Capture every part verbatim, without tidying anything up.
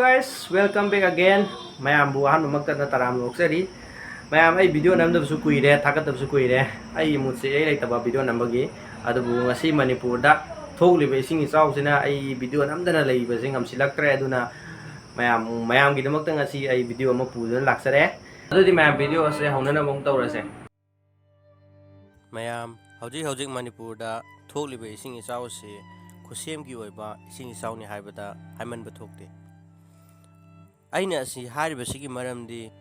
Guys, welcome back again. ꯃꯌꯥꯝꯕꯨ ꯑꯍꯥꯟꯕꯃꯛꯇꯗ ꯇꯔꯥꯝꯅ ꯑꯣꯛꯆꯔꯤ꯫ ꯃꯌꯥꯝ, ꯑꯩ ꯚꯤꯗꯤꯑꯣ ꯅꯝꯗꯕꯁꯨ ꯀꯨꯏꯔꯦ, ꯊꯥꯒꯠꯇꯕꯁꯨ ꯀꯨꯏꯔꯦ꯫ ꯑꯩꯒꯤ ꯃꯨꯠꯁꯦ ꯏꯔꯩ ꯂꯩꯇꯕ ꯚꯤꯗꯤꯑꯣ ꯅꯝꯕꯒꯤ꯫ ꯑꯗꯨꯕꯨ ꯉꯁꯤ ꯃꯅꯤꯄꯨꯔꯗ ꯊꯣꯛꯂꯤꯕ ꯏꯁꯤꯡ ꯏꯆꯥꯎꯁꯤꯅ ꯑꯩ ꯚꯤꯗꯤꯑꯣ ꯅꯝꯗꯅ ꯂꯩꯕꯁꯦ ꯉꯝꯁꯤꯜꯂꯛꯇ꯭ꯔꯦ꯫ ꯑꯗꯨꯅ ꯃꯌꯥꯝ, ꯃꯌꯥꯝꯒꯤꯗꯃꯛꯇ ꯉꯁꯤ ꯑꯩ ꯚꯤꯗꯤꯑꯣ ꯑꯃ ꯄꯨꯗꯨꯅ ꯂꯥꯛꯆꯔꯦ꯫ ꯑꯗꯨꯗꯤ ꯃꯌꯥꯝ, ꯚꯤꯗꯤꯑꯣ ꯑꯁꯦ ꯍꯧꯅꯅꯕ ꯑꯃꯨꯛ ꯇꯧꯔꯁꯦ꯫ ꯃꯌꯥꯝ, ꯍꯧꯖꯤꯛ ꯍꯧꯖꯤꯛ ꯃꯅꯤꯄꯨꯔꯗ ꯊꯣꯛꯂꯤꯕ ꯏꯁꯤꯡ ꯏꯆꯥꯎ ꯑꯁꯤ ꯈꯨꯠꯁꯦꯝꯒꯤ ꯑꯣꯏꯕ ꯏꯁꯤꯡ ꯏꯆꯥꯎꯅꯤ ꯍꯥꯏꯕꯗ ꯍꯥꯏꯃꯟꯕ ꯊꯣꯛꯇꯦ꯫ ꯑꯩꯅ ꯑꯁꯤ ꯍꯥꯏꯔꯤꯕꯁꯤꯒꯤ ꯃꯔꯝꯗꯤ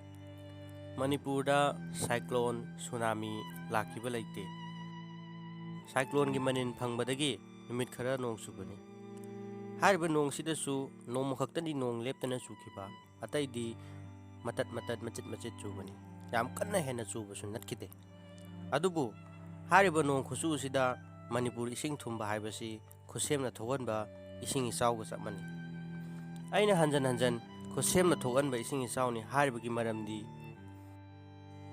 ꯃꯅꯤꯄꯨꯔꯗ ꯁꯥꯏꯀ꯭ꯂꯣꯟ, ꯁꯨꯅꯥꯃꯤ ꯂꯥꯛꯈꯤꯕ ꯂꯩꯇꯦ꯫ ꯁꯥꯏꯀ꯭ꯂꯣꯟꯒꯤ ꯃꯅꯤꯟ ꯐꯪꯕꯗꯒꯤ ꯅꯨꯃꯤꯠ ꯈꯔ ꯅꯣꯡ ꯆꯨꯕꯅꯤ꯫ ꯍꯥꯏꯔꯤꯕ ꯅꯣꯡꯁꯤꯗꯁꯨ ꯅꯣꯡꯃ ꯈꯛꯇꯅꯤ ꯅꯣꯡ ꯂꯦꯞꯇꯅ ꯆꯨꯈꯤꯕ, ꯑꯇꯩꯗꯤ ꯃꯇꯠ ꯃꯇꯠ, ꯃꯆꯤꯠ ꯃꯆꯤꯠ ꯆꯨꯕꯅꯤ꯫ ꯌꯥꯝ ꯀꯟꯅ ꯍꯦꯟꯅ ꯆꯨꯕꯁꯨ ꯅꯠꯈꯤꯗꯦ꯫ ꯑꯗꯨꯕꯨ ꯍꯥꯏꯔꯤꯕ ꯅꯣꯡ ꯈꯨꯆꯨ ꯑꯁꯤꯗ ꯃꯅꯤꯄꯨꯔ ꯏꯁꯤꯡ ꯊꯨꯝꯕ ꯍꯥꯏꯕꯁꯤ ꯈꯨꯠꯁꯦꯝꯅ ꯊꯣꯛꯍꯟꯕ ꯏꯁꯤꯡ ꯏꯆꯥꯎꯒ ꯆꯞ ꯃꯥꯟꯅꯩ꯫ ꯑꯩꯅ ꯍꯟꯖꯟ ꯍꯟꯖꯟ ꯈꯨꯠꯁꯦꯝꯅ ꯊꯣꯛꯍꯟꯕ ꯏꯁꯤꯡ ꯏꯆꯥꯎꯅꯤ ꯍꯥꯏꯔꯤꯕꯒꯤ ꯃꯔꯝꯗꯤ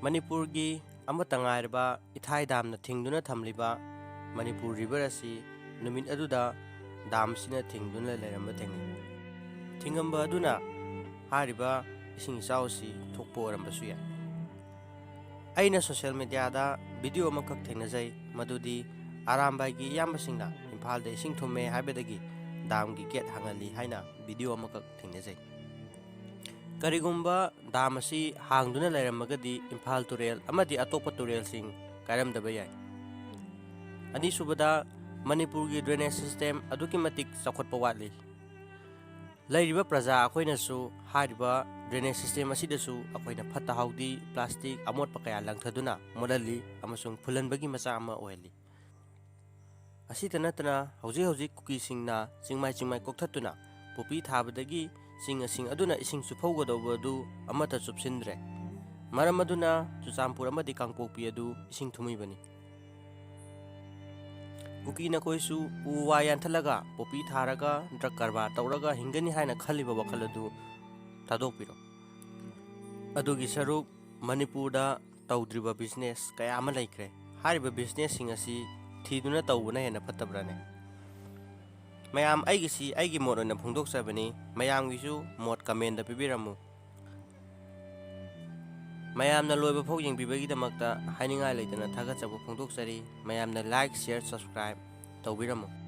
ꯃꯅꯤꯄꯨꯔꯒꯤ ꯑꯃꯠꯇ ꯉꯥꯏꯔꯕ ꯏꯊꯥꯏ ꯗꯥꯝꯅ ꯊꯤꯡꯗꯨꯅ ꯊꯝꯂꯤꯕ ꯃꯅꯤꯄꯨꯔ ꯔꯤꯚꯔ ꯑꯁꯤ ꯅꯨꯃꯤꯠ ꯑꯗꯨꯗ ꯗꯥꯝꯁꯤꯅ ꯊꯤꯡꯗꯨꯅ ꯂꯩꯔꯝꯕ ꯊꯦꯡꯅꯩ꯫ ꯊꯤꯡꯉꯝꯕ ꯑꯗꯨꯅ ꯍꯥꯏꯔꯤꯕ ꯏꯁꯤꯡ ꯏꯆꯥꯎ ꯑꯁꯤ ꯊꯣꯛꯄ ꯑꯣꯏꯔꯝꯕꯁꯨ ꯌꯥꯏ꯫ ꯑꯩꯅ ꯁꯣꯁꯤꯌꯦꯜ ꯃꯦꯗꯤꯌꯥꯗ ꯚꯤꯗꯤꯑꯣ ꯑꯃꯈꯛ ꯊꯦꯡꯅꯖꯩ, ꯃꯗꯨꯗꯤ ꯑꯔꯥꯝꯕꯥꯏꯒꯤ ꯏꯌꯥꯝꯕꯁꯤꯡꯅ ꯏꯝꯐꯥꯜꯗ ꯏꯁꯤꯡ ꯊꯨꯝꯃꯦ ꯍꯥꯏꯕꯗꯒꯤ ꯗꯥꯝꯒꯤ ꯒꯦꯠ ꯍꯥꯡꯍꯜꯂꯤ ꯍꯥꯏꯅ ꯚꯤꯗꯤꯑꯣ ꯑꯃꯈꯛ ꯊꯦꯡꯅꯖꯩ꯫ ꯀꯔꯤꯒꯨꯝꯕ ꯗꯥꯝ ꯑꯁꯤ ꯍꯥꯡꯗꯨꯅ ꯂꯩꯔꯝꯃꯒꯗꯤ ꯏꯝꯐꯥꯜ ꯇꯨꯔꯦꯜ ꯑꯃꯗꯤ ꯑꯇꯣꯞꯄ ꯇꯨꯔꯦꯜꯁꯤꯡ ꯀꯥꯏꯔꯝꯗꯕ ꯌꯥꯏ꯫ ꯑꯅꯤꯁꯨꯕꯗ, ꯃꯅꯤꯄꯨꯔꯒꯤ ꯗ꯭ꯔꯦꯅꯦꯖ ꯁꯤꯁꯇꯦꯝ ꯑꯗꯨꯛꯀꯤ ꯃꯇꯤꯛ ꯆꯥꯎꯈꯠꯄ ꯋꯥꯠꯂꯤ꯫ ꯂꯩꯔꯤꯕ ꯄ꯭ꯔꯖꯥ ꯑꯩꯈꯣꯏꯅꯁꯨ ꯍꯥꯏꯔꯤꯕ ꯗ꯭ꯔꯦꯅꯦꯖ ꯁꯤꯁꯇꯦꯝ ꯑꯁꯤꯗꯁꯨ ꯑꯩꯈꯣꯏꯅ ꯐꯠꯇ ꯍꯥꯎꯗꯤ, ꯄ꯭ꯂꯥꯁꯇꯤꯛ, ꯑꯃꯣꯠꯄ ꯀꯌꯥ ꯂꯪꯊꯗꯨꯅ ꯃꯣꯠꯍꯜꯂꯤ ꯑꯃꯁꯨꯡ ꯐꯨꯜꯍꯟꯕꯒꯤ ꯃꯆꯥꯛ ꯑꯃ ꯑꯣꯏꯍꯜꯂꯤ꯫ ꯑꯁꯤꯇ ꯅꯠꯇꯅ ꯍꯧꯖꯤꯛ ꯍꯧꯖꯤꯛ ꯀꯨꯀꯤꯁꯤꯡꯅ ꯆꯤꯡꯃꯥꯏ ꯆꯤꯡꯃꯥꯏ ꯀꯣꯛꯊꯠꯇꯨꯅ ꯄꯣꯄꯤ ꯊꯥꯕꯗꯒꯤ ꯆꯤꯡꯁꯤꯡ ꯑꯗꯨꯅ ꯏꯁꯤꯡ ꯆꯨꯞꯍꯧꯒꯗꯧꯕ ꯑꯗꯨ ꯑꯃꯠꯇ ꯆꯨꯞꯁꯤꯟꯗ꯭ꯔꯦ꯫ ꯃꯔꯝ ꯑꯗꯨꯅ ꯆꯨꯔꯆꯥꯟꯄꯨꯔ ꯑꯃꯗꯤ ꯀꯥꯡꯄꯣꯛꯄꯤ ꯑꯗꯨ ꯏꯁꯤꯡ ꯊꯨꯝꯃꯤꯕꯅꯤ꯫ ꯀꯨꯀꯤ ꯅꯈꯣꯏꯁꯨ ꯎ ꯋꯥ ꯌꯥꯟꯊꯠꯂꯒ ꯄꯣꯄꯤ ꯊꯥꯔꯒ ꯗ꯭ꯔꯒ ꯀꯔꯕꯥꯔ ꯇꯧꯔꯒ ꯍꯤꯡꯒꯅꯤ ꯍꯥꯏꯅ ꯈꯜꯂꯤꯕ ꯋꯥꯈꯜ ꯑꯗꯨ ꯊꯥꯗꯣꯛꯄꯤꯔꯣ꯫ ꯑꯗꯨꯒꯤ ꯁꯔꯨꯛ ꯃꯅꯤꯄꯨꯔꯗ ꯇꯧꯗ꯭ꯔꯤꯕ ꯕꯤꯖꯤꯅꯦꯁ ꯀꯌꯥ ꯑꯃ ꯂꯩꯈ꯭ꯔꯦ꯫ ꯍꯥꯏꯔꯤꯕ ꯕꯤꯖꯤꯅꯦꯁꯁꯤꯡ ꯑꯁꯤ ꯊꯤꯗꯨꯅ ꯇꯧꯕꯅ ꯍꯦꯟꯅ ꯐꯠꯇꯕ꯭ꯔꯥꯅꯦ? ꯃꯌꯥꯝ, ꯑꯩꯒꯤꯁꯤ ꯑꯩꯒꯤ ꯃꯣꯠ ꯑꯣꯏꯅ ꯐꯣꯡꯗꯣꯛꯆꯕꯅꯤ, ꯃꯌꯥꯝꯒꯤꯁꯨ ꯃꯣꯠ comment ꯄꯤꯕꯤꯔꯝꯃꯨ꯫ ꯃꯌꯥꯝꯅ ꯂꯣꯏꯕ ꯐꯥꯎ ꯌꯦꯡꯕꯤꯕꯒꯤꯗꯃꯛꯇ ꯍꯥꯏꯅꯤꯡꯉꯥꯏ ꯂꯩꯇꯅ ꯊꯥꯒꯠꯆꯕ ꯐꯣꯡꯗꯣꯛꯆꯔꯤ꯫ ꯃꯌꯥꯝꯅ like, share, subscribe ꯇꯧꯕꯤꯔꯝꯃꯨ꯫